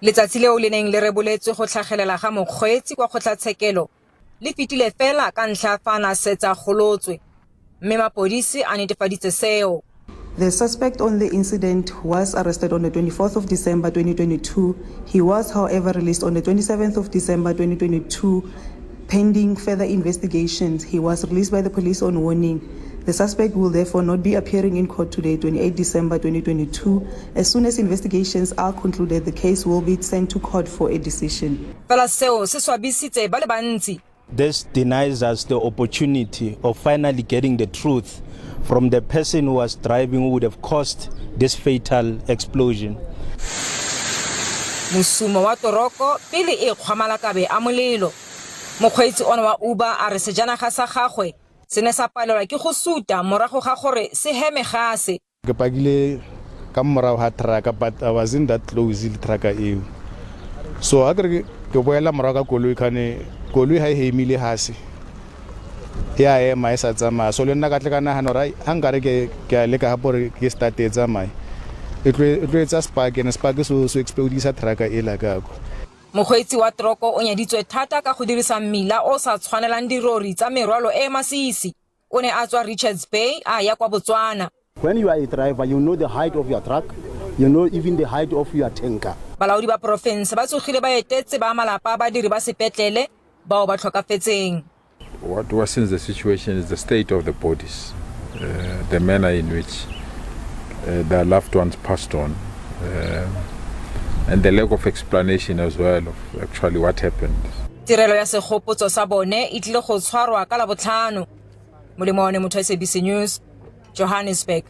Letsatsi leo le neng le reboletswe go tlhagelela ga mokgweetsi kwa kgotlatshekelo le fetile fela ka ntlha ya fa a ne a setse a golotswe, mme mapodisi a netefaditse seo. The suspect on the incident was arrested on the 24th of December 2022. He was, however, released on the 27th of December 2022 pending further investigations. He was released by the police on warning. The suspect will therefore not be appearing in court today, 28 December 2022. As soon as investigations are concluded, the case will be sent to court for a decision. Fela seo se swabisitse ba le bantsi. This denies us the opportunity of finally getting the truth from the person who was driving who would have caused this fatal explosion. Mosumo wa toroko pele e kgwa malakabe a molelo. Mokgweetsi ono wa Uber a re sejanaga sa gagwe se ne sa palelwa ke go suta morago ga gore se heme gase. Ke pakile ka morago ga trucka, but I wasn't that close le trucka eo. So ha ke re ke boela morago ka koloi, khane koloi ha e hemile gase ya ema e sa tsamaya. So le nna ka tle ka nagana gore ha nkare ke ke a leka gape gore ke start e tsamaye, e tlo etsa spark, and spark so explodisa trucka ela ka kwa. Mokgweetsi wa toroko o nyaditswe thata ka go dirisa mmila o sa tshwanelang dirori tsa merwalo e e masisi. O ne a tswa Richards Bay a ya kwa Botswana. When you are a driver, you know the height of your truck, you know even the height of your tanker. Balaodi ba porofense ba tsogile ba etetse ba malapa a badiri ba sepetlele bao ba tlhokafetseng. What worsens the situation is the state of the bodies, the manner in which their loved ones passed on, and the lack of explanation as well of actually what happened. Tirelo ya segopotso sa bone e tlile go tshwarwa ka Labotlhano. Molemo one motho, SABC News, Johannesburg.